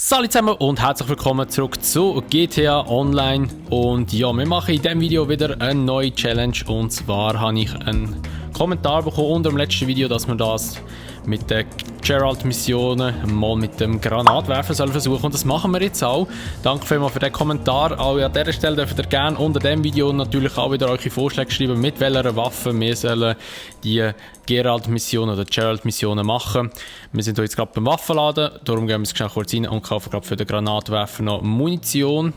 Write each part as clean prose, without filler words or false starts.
Salut zusammen und herzlich willkommen zurück zu GTA Online. Und ja, wir machen in diesem Video wieder eine neue Challenge. Und zwar habe ich einen Kommentar bekommen unter dem letzten Video, dass wir das mit den Geralt-Missionen mal mit dem Granatwerfer sollen versuchen. Und das machen wir jetzt auch. Danke vielmals für den Kommentar. Auch an dieser Stelle dürft ihr gerne unter dem Video natürlich auch wieder eure Vorschläge schreiben, mit welcher Waffe wir sollen die Geralt-Missionen oder Geralt-Missionen machen. Wir sind jetzt gerade beim Waffenladen, darum gehen wir jetzt schnell kurz rein und kaufen gerade für den Granatwerfer noch Munition.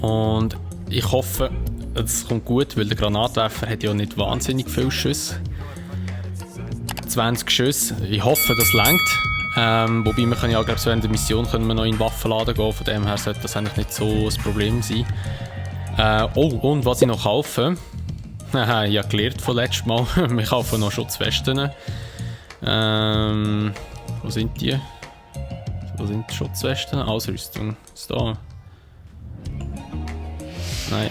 Und ich hoffe, es kommt gut, weil der Granatwerfer hat ja nicht wahnsinnig viele Schüsse. 20 Schüsse. Ich hoffe, das reicht. Wobei wir können ja, glaube ich, während der Mission können wir noch in den Waffenladen gehen. Von dem her sollte das eigentlich nicht so ein Problem sein. Oh, und was ich noch kaufe. Haha, ich habe gelernt von letztes Mal. Wir kaufen noch Schutzwesten. Wo sind die? Wo sind die Schutzwesten? Ausrüstung. Ist da? Nein.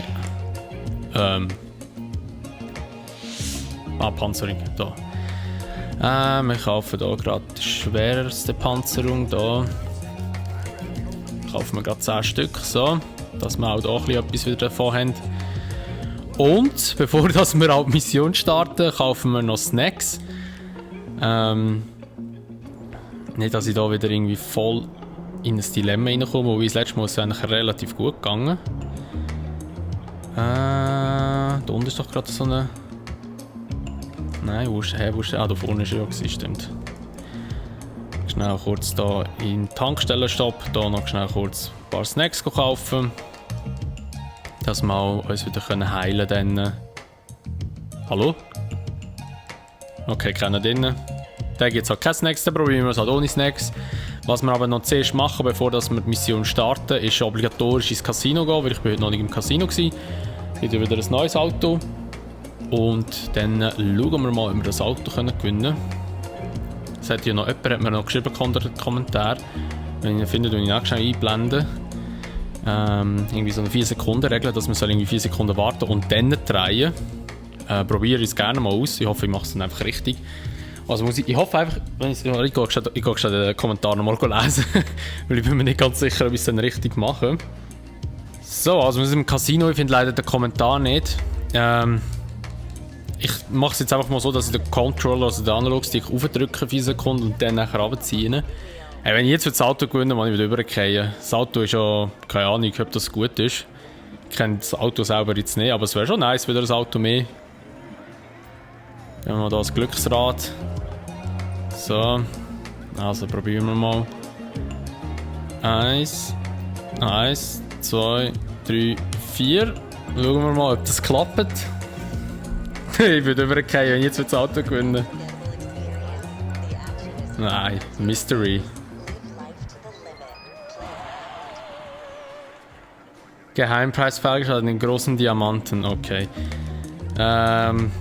Panzerung. Da. Wir kaufen hier gerade die schwerste Panzerung. Da kaufen wir gerade 10 Stück, so, dass wir auch hier etwas wieder davon haben. Und bevor wir auch die Mission starten, kaufen wir noch Snacks. Nicht, dass ich da wieder irgendwie voll in ein Dilemma reinkomme, wobei das letzte Mal ist es eigentlich relativ gut gegangen. Da unten ist doch gerade so eine... Nein, wo ist der? Ah, da vorne ist er ja, stimmt. Schnell kurz da in den Tankstellenstopp, da noch schnell kurz ein paar Snacks kaufen. Dass wir uns wieder heilen können. Hallo? Okay, keiner drin. Da gibt es halt keine Snacks, dann probieren wir es halt ohne Snacks. Was wir aber noch zuerst machen, bevor wir die Mission starten, ist obligatorisch ins Casino gehen, weil ich bin heute noch nicht im Casino war. Ich habe wieder ein neues Auto. Und dann schauen wir mal, ob wir das Auto gewinnen können. Es hat ja noch jemand hat mir noch geschrieben unter den Kommentar. Wenn ich ihn finde, würde ich ihn auch schnell einblenden. Irgendwie so eine 4-Sekunden-Regel, dass man irgendwie 4 Sekunden warten und dann drehen. Probiere ich es gerne mal aus. Ich hoffe, ich mache es dann einfach richtig. Also ich hoffe einfach, ich gehe schnell den Kommentar nochmal lesen, weil ich bin mir nicht ganz sicher, ob ich es dann richtig mache. So, also wir sind im Casino, ich finde leider den Kommentar nicht. Ich mache es jetzt einfach mal so, dass ich den Controller, also den Analogstick, aufdrücke 4 Sekunden und dann nachher runterziehe. Wenn ich jetzt für das Auto gewinne, muss ich wieder rüberfallen. Das Auto ist ja, keine Ahnung, ob das gut ist. Ich kenne das Auto selber jetzt nicht, aber es wäre schon nice, wieder ein Auto mehr. Dann haben wir hier das Glücksrad. So, also probieren wir mal. 1, 2, 3, 4. Schauen wir mal, ob das klappt. Ich würde übergehen, wenn ich jetzt für das Auto gewinne. Nein, Mystery. Geheimpreis freigeschaltet, den großen Diamanten, okay. Den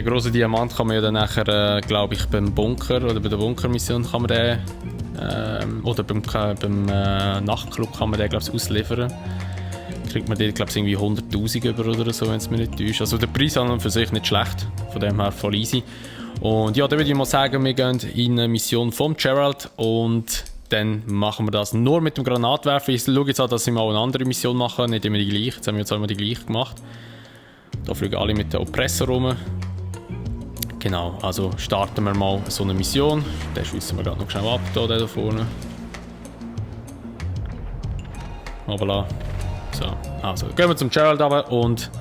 grossen Diamant kann man ja dann nachher, glaube ich, beim Bunker oder bei der Bunkermission kann man den, oder beim Nachtclub kann man den, glaube ich, ausliefern. Kriegt man dort, glaube ich, irgendwie 100'000 über oder so, wenn es mir nicht täuscht. Also der Preis an und für sich nicht schlecht, von dem her voll easy. Und ja, dann würde ich mal sagen, wir gehen in eine Mission vom Geralt und dann machen wir das nur mit dem Granatwerfer. Ich schaue jetzt an, dass ich mal eine andere Mission mache, nicht immer die gleiche. Jetzt haben wir jetzt einmal die gleiche gemacht. Da fliegen alle mit dem Oppressor rum. Genau, also starten wir mal so eine Mission. Den schiessen wir gerade noch schnell ab, da vorne. Voilà. So, also gehen wir zum Geralt runter und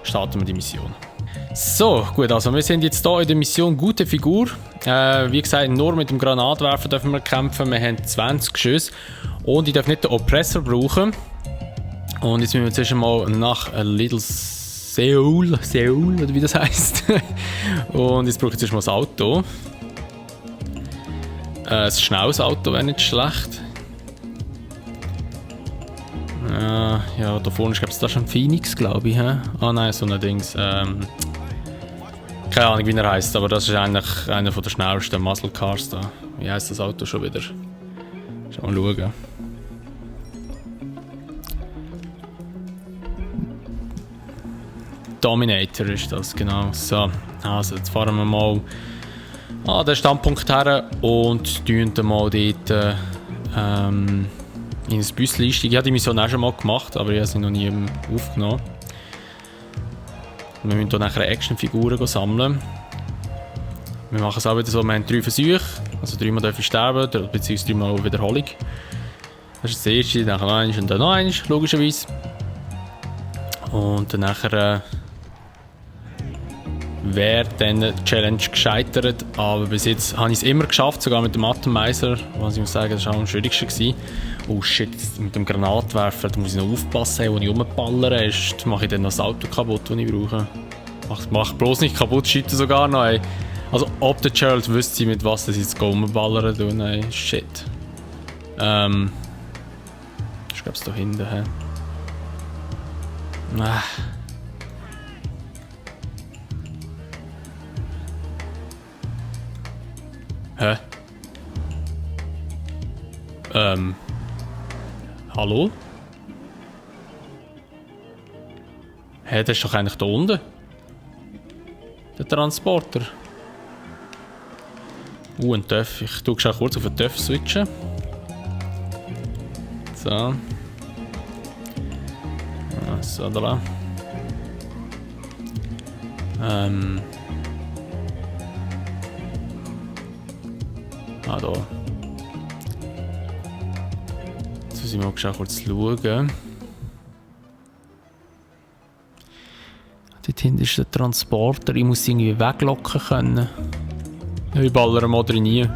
starten wir die Mission. So, gut, also wir sind jetzt hier in der Mission Gute Figur. Wie gesagt, nur mit dem Granatwerfer dürfen wir kämpfen. Wir haben 20 Schüsse und ich darf nicht den Oppressor brauchen. Und jetzt müssen wir zuerst mal nach Little Seoul, oder wie das heisst. Und jetzt brauche ich zuerst mal das Auto. Ein schnelles Auto wäre nicht schlecht. Ja, da vorne ist, das schon Phoenix, glaube ich. He? Ah nein, so ein Dings. Keine Ahnung, wie er heisst, aber das ist eigentlich einer der schnellsten Muscle Cars da. Wie heisst das Auto schon wieder? Schau mal schauen. Dominator ist das, genau. So, also jetzt fahren wir mal an den Standpunkt her und tun mal dort in ein Büsschen einsteigen. Ich habe die Mission auch schon mal gemacht, aber ich habe sie noch nie aufgenommen. Wir müssen hier nachher Actionfiguren sammeln. Wir machen es auch wieder so, wir haben 3 Versuche, also 3 Mal dürfen sterben, beziehungsweise 3 Mal Wiederholung. Das ist das erste, dann noch eins und dann noch eins, logischerweise. Und dann nachher wäre dann die Challenge gescheitert, aber bis jetzt habe ich es immer geschafft, sogar mit dem Atomizer, was ich muss sagen, das war auch am schwierigsten gewesen. Oh shit, mit dem Granatwerfer, da muss ich noch aufpassen, wo ich rumballere, sonst mache ich dann noch das Auto kaputt, das ich brauche. Mach bloß nicht kaputt, scheitert sogar noch, ey. Also ob der Gerald wüsste, mit was das jetzt rumballern tun, ey. Shit. Ich glaube es da hinten, hä? Ah. Hä? Hallo? Hä, das ist doch eigentlich da unten. Der Transporter. Ein TÜV. Ich tue schon kurz auf den TÜV switchen. So. So, da. Da. Jetzt muss ich mal kurz schauen. Dort hinten ist der Transporter. Ich muss ihn irgendwie weglocken können. Ich ballere mal drin.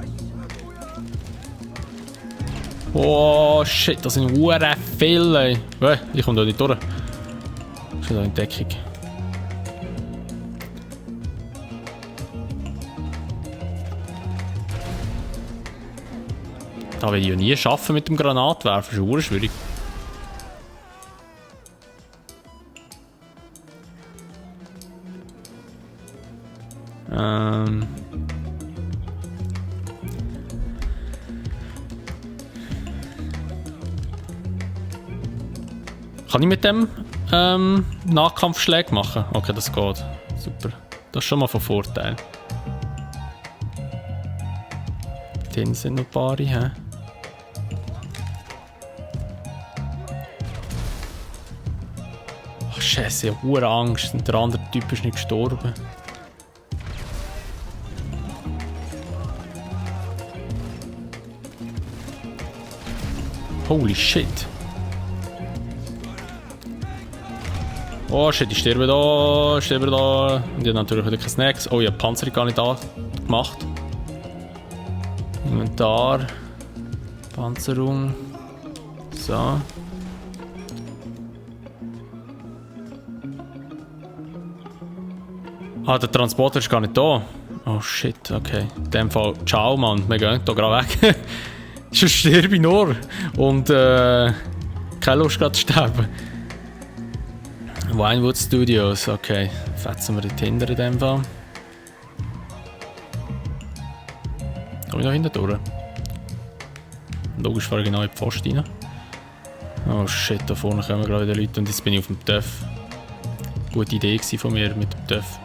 Oh shit, das sind hure viele. Ich komme da nicht durch. Ich bin da in Deckung. Da will ich ja nie schaffen mit dem Granatwerfer, das ist hure schwierig. Kann ich mit dem Nahkampfschläge machen? Okay, das geht. Super. Das ist schon mal von Vorteil. Den sind noch ein paar, hä? Ach, Scheiße, ich habe hure Angst. Und der andere Typ ist nicht gestorben. Holy shit. Oh shit, ich sterbe da, ich sterbe da. Und ich habe natürlich wieder keine Snacks. Oh, ich habe die Panzerung gar nicht gemacht. Inventar. Panzerung. So. Ah, der Transporter ist gar nicht da. Oh shit, okay. In dem Fall, ciao Mann, wir gehen hier gerade weg. Sonst sterbe ich nur. Und keine Lust gerade zu sterben. Winewood Studios, okay. Fetzen wir dort hinter in dem Fall. Komme ich noch hinten durch? Logisch fahre ich genau in die Pfoste rein. Oh shit, da vorne kommen gerade wieder Leute und jetzt bin ich auf dem TÜV. Gute Idee von mir mit dem TÜV.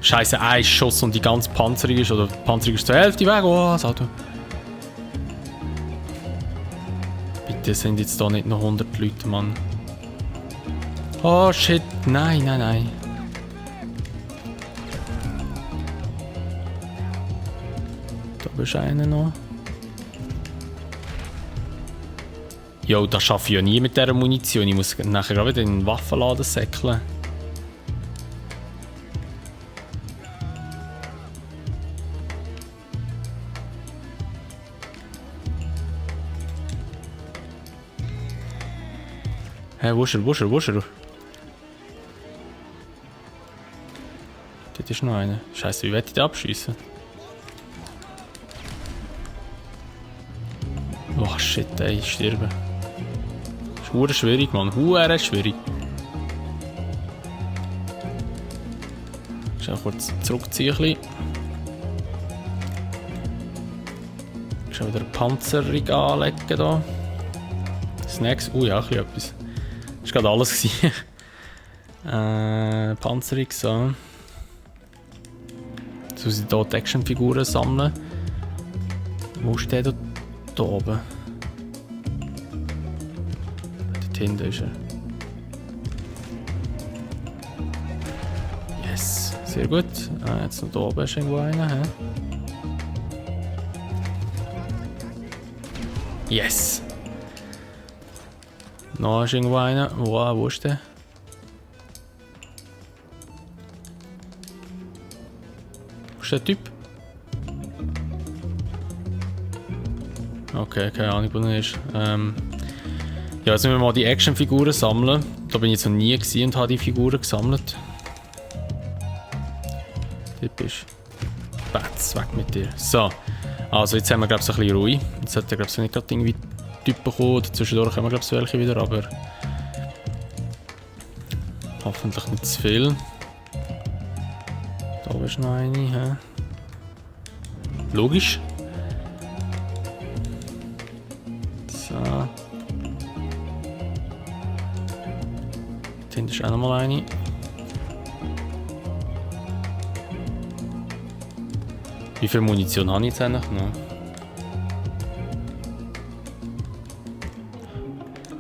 Scheiße, ein Schuss und die ganze Panzerung ist, oder die Panzerung ist zur Hälfte weg. Oh, das Auto. Bitte sind jetzt da nicht noch 100 Leute, Mann. Oh shit, nein, nein, nein. Da bist einer noch. Jo, das schaffe ich ja nie mit dieser Munition. Ich muss nachher gerade wieder in den Waffenladen säckeln. Hä, wo ist er, wo ist er, wo ist er? Dort ist noch einer. Scheiße, wie will ich den abschießen? Oh shit, ey, ich sterbe. Das ist hure schwierig, Mann. Hure schwierig. Ich muss kurz zurückziehen. Ich muss wieder eine Panzerung anlegen hier. Snacks, ja, ein bisschen etwas. Das war gerade alles. Panzerung, so. Jetzt muss ich hier die Actionfiguren sammeln. Wo ist der da oben? Dort hinten ist er. Yes, sehr gut. Jetzt noch da oben ist irgendwo einer. He? Yes! Noch ist irgendwo einer. Wow, wo ist der? Wo ist der Typ? Okay, keine Ahnung, wo er ist. Ja, jetzt müssen wir mal die Actionfiguren sammeln. Da bin ich jetzt noch nie gewesen und habe die Figuren gesammelt. Dort bist du. Bats, weg mit dir. So. Also jetzt haben wir, glaube ich, ein bisschen ruhig. Jetzt hat er, glaube ich, nicht gerade irgendwie Typen gekommen. Zwischendurch haben wir, glaube ich, welche wieder, aber hoffentlich nicht zu viel. Da ist noch eine. He? Logisch. So. Da hinten ist auch noch mal eine. Wie viel Munition habe ich jetzt eigentlich noch?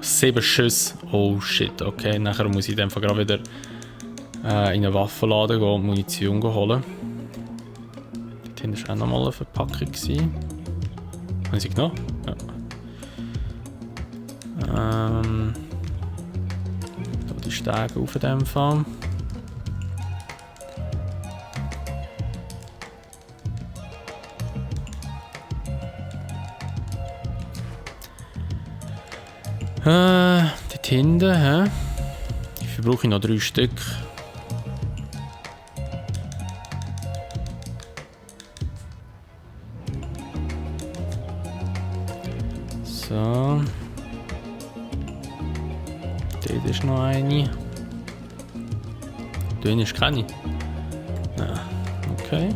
7 Schüsse. Oh shit, okay. Nachher muss ich einfach gerade wieder in einen Waffenladen gehen und Munition holen. Dort hinten war auch noch mal eine Verpackung. Haben sie genommen? Ja. Da die Stege auf dem Fall. Dort hinten, hä? Dafür brauche ich noch 3 Stück. So. Dort ist noch eine. Dort ist keine. Ja, okay.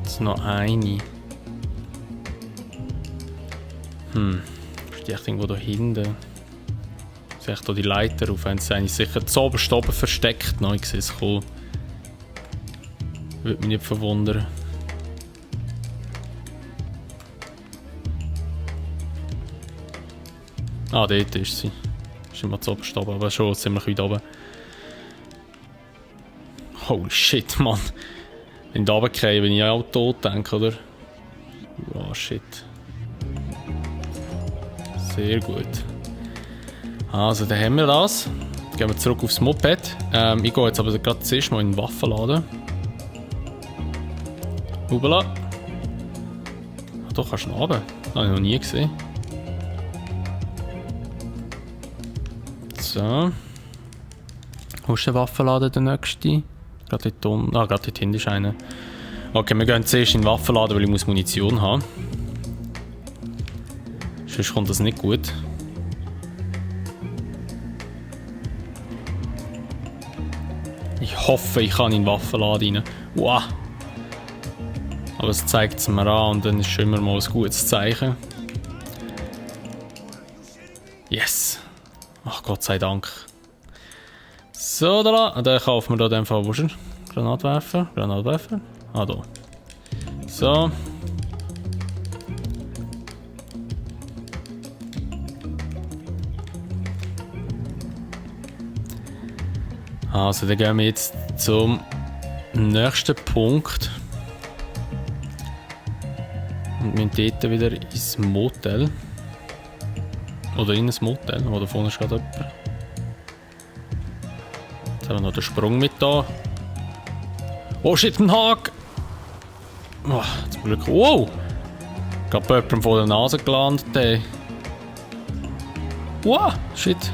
Jetzt noch eine. Ist die echt irgendwo da hinten? Ist echt da die Leiter auf? Haben sie eigentlich sicher zu oben versteckt? Nein, ich sehe es kommen. Würde mich nicht verwundern. Ah, dort ist sie. Ist immer zu oben, aber schon ziemlich weit oben. Holy shit, Mann. Wenn ich da runtergehe, bin ich auch tot, denke, oder? Oh shit. Sehr gut. Also, dann haben wir das. Dann gehen wir zurück aufs Moped. Ich gehe jetzt aber gerade zuerst mal in den Waffenladen. Hubala. Ah, doch, kannst du noch runter. Das habe ich noch nie gesehen. So. Wo ist der Waffenladen der nächste? Gerade dort unten. Ah, gerade dort hinten ist einer. Okay, wir gehen zuerst in den Waffenladen, weil ich muss Munition haben. Sonst kommt das nicht gut. Ich hoffe, ich kann in den Waffenladen rein. Wow! Aber es zeigt es mir an und dann ist schon immer mal ein gutes Zeichen. Yes! Ach Gott sei Dank. So, da. Dann kaufen wir da in dem Fall. Wo ist er? Granatwerfer? Granatwerfer? Ah, da. So. Also, dann gehen wir jetzt zum nächsten Punkt. Und wir gehen dort wieder ins Motel. Oder in ein Motel, oder vorne ist gerade jemand. Jetzt haben wir noch den Sprung mit da. Oh shit, ein Haken! Oh, zum Glück. Wow! Gerade bei jemandem vor der Nase gelandet, ey. Wow, shit.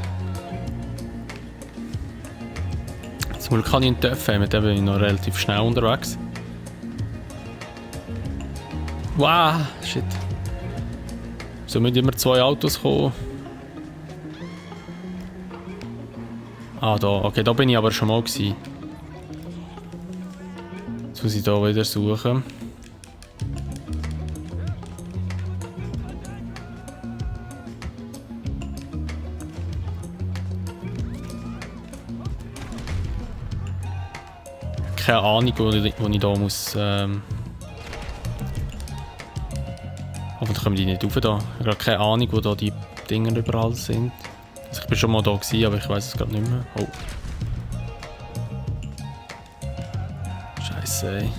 Zum Glück kann ich ihn treffen, mit dem bin ich noch relativ schnell unterwegs. Wow, shit. So müssen immer 2 Autos kommen. Ah, da. Okay, da bin ich aber schon mal gewesen. Jetzt muss ich da wieder suchen. keine Ahnung, wo ich da muss. Hoffentlich kommen die nicht rauf da. Ich habe keine Ahnung, wo da die Dinger überall sind. Also ich bin schon mal da gewesen, aber ich weiß es gerade nicht mehr. Oh. Scheiße, ey.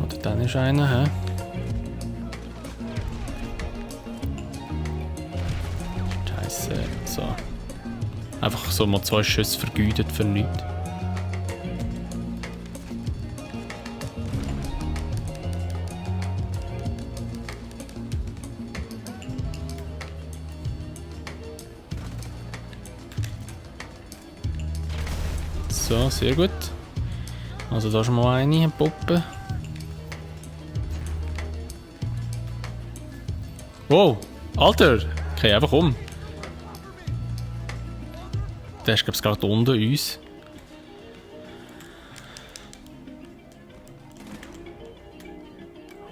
Oder dann ist einer, hä? Scheiße, so. Einfach so mal 2 Schüsse vergeudet für nichts. So, sehr gut. Also da ist mal eine Puppe. Wow, Alter! Ich gehe einfach um. Der ist, glaube ich, gerade unter uns.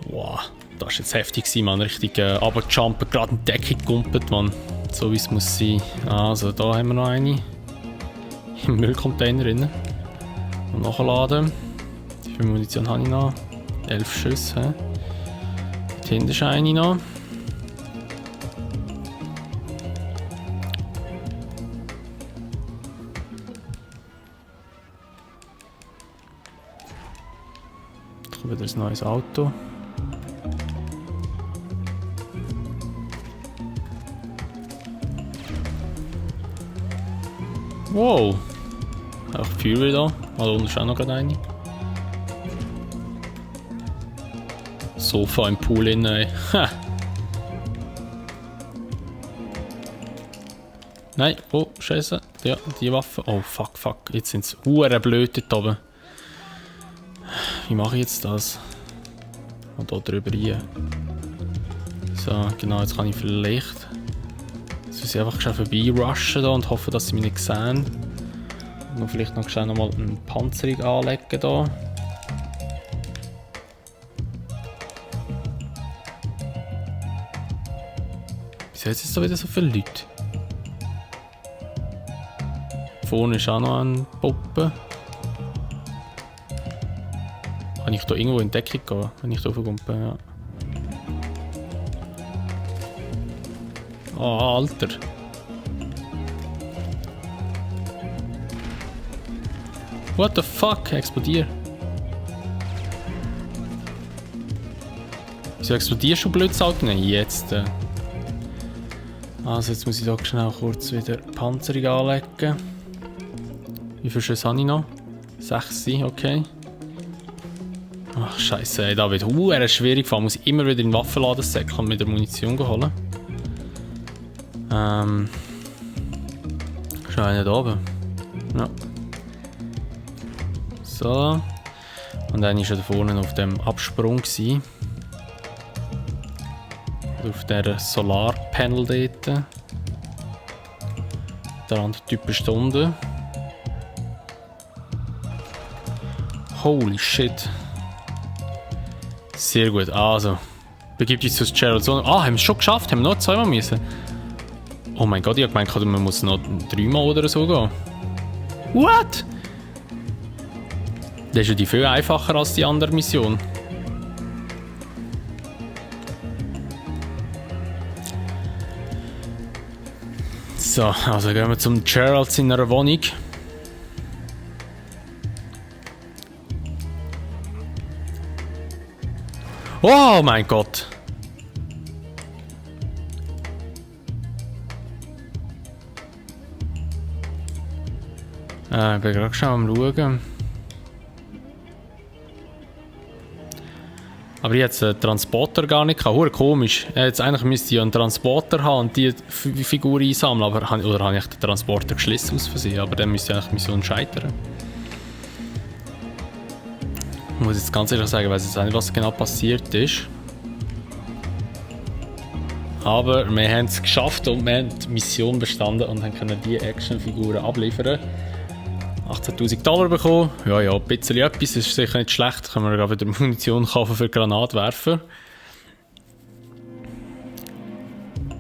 Wow, das war jetzt heftig, man. Richtig runtergejumpt, gerade in die Decke gekumpelt, man. So wie es muss sein. Also, da haben wir noch eine. Im Müllcontainer drin. Und nachladen. Wie viel Munition habe ich noch? 11 Schüsse. Dort hinten ist eine noch. Jetzt kommt wieder ein neues Auto. Wow! Auch Fury da. Also unten ist auch noch gerade eine. Sofa im Pool in, ey. Ha! Nein, oh, scheiße. Ja, die Waffe. Oh, fuck. Jetzt sind sie hure blöd dort oben. Wie mache ich jetzt das? Und da drüber rein. So, genau, jetzt kann ich vielleicht. Jetzt muss ich einfach schnell vorbei rushen da und hoffen, dass sie mich nicht sehen. Und vielleicht noch schnell nochmal eine Panzerung anlegen da. Wieso hat es jetzt da wieder so viele Leute? Vorne ist auch noch eine Puppe. Kann ich da irgendwo in Deckung gehen, wenn ich da raufkomme? Ja. Oh, Alter. What the fuck? Explodier. Wieso explodierst du, blödes Auto? Nein, jetzt. Also jetzt muss ich da schnell kurz wieder Panzerung anlegen. Wie viele Schüsse habe ich noch? 6, okay. Ach scheiße, ey, da wird schwierig, vor allem muss ich immer wieder in den Waffenladen säckeln und mit der Munition holen. Ist noch einer da oben. Ja. So. Und dann war er da vorne auf dem Absprung. Auf der Solarpanel dort. Der andere Typ ist da unten. Holy shit. Sehr gut, also. Begibt uns zu Gerald Zone. Ah, haben wir es schon geschafft? Haben wir noch 2 Mal müssen? Oh mein Gott, ich habe gemeint, man muss noch 3 Mal oder so gehen. What? Das ist ja die viel einfacher als die andere Mission. So, also gehen wir zum Gerald in seiner Wohnung. Oh mein Gott! Ich bin gerade schon am Schauen. Aber ich hatte den Transporter gar nicht. Komisch. Jetzt eigentlich müsste ich ja einen Transporter haben und die Figur einsammeln. Aber oder habe ich den Transporter geschlossen aus Versehen? Aber dann müsste eigentlich die Mission scheitern. Ich muss jetzt ganz ehrlich sagen, ich weiß jetzt auch nicht, was genau passiert ist. Aber wir haben es geschafft und wir haben die Mission bestanden und können die Actionfiguren abliefern. 18.000 Dollar bekommen. Ja, ein bisschen etwas, ist sicher nicht schlecht. Können wir wieder Munition kaufen für Granatwerfer.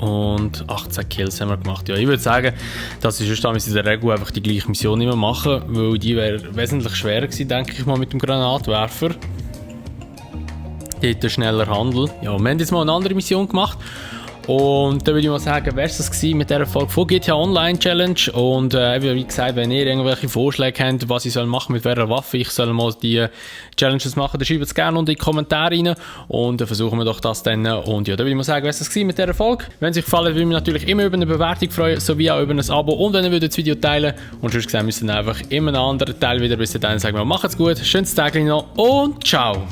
und 18 Kills haben wir gemacht. Ja, ich würde sagen, das ist sonst in der Regel einfach die gleiche Mission immer machen, weil die wäre wesentlich schwerer gewesen, denke ich mal, mit dem Granatwerfer. Dort schneller Handel. Ja, wir haben jetzt mal eine andere Mission gemacht. Und dann würde ich mal sagen, wäre es das gewesen mit dieser Folge von GTA Online Challenge. Und wie gesagt, wenn ihr irgendwelche Vorschläge habt, was ich machen soll, mit welcher Waffe ich soll mal die Challenges machen, dann schreibt es gerne unter in die Kommentare rein. Und dann versuchen wir doch das dann. Und ja, dann würde ich mal sagen, wäre es das gewesen mit dieser Folge. Wenn es euch gefallen hat, würde ich mich natürlich immer über eine Bewertung freuen, sowie auch über ein Abo. Und wenn ihr das Video teilen würdet. Und sonst gesehen, wir sind einfach immer einen anderen Teil wieder. Bis dahin sagen wir, macht's gut, schönes Tag noch und ciao!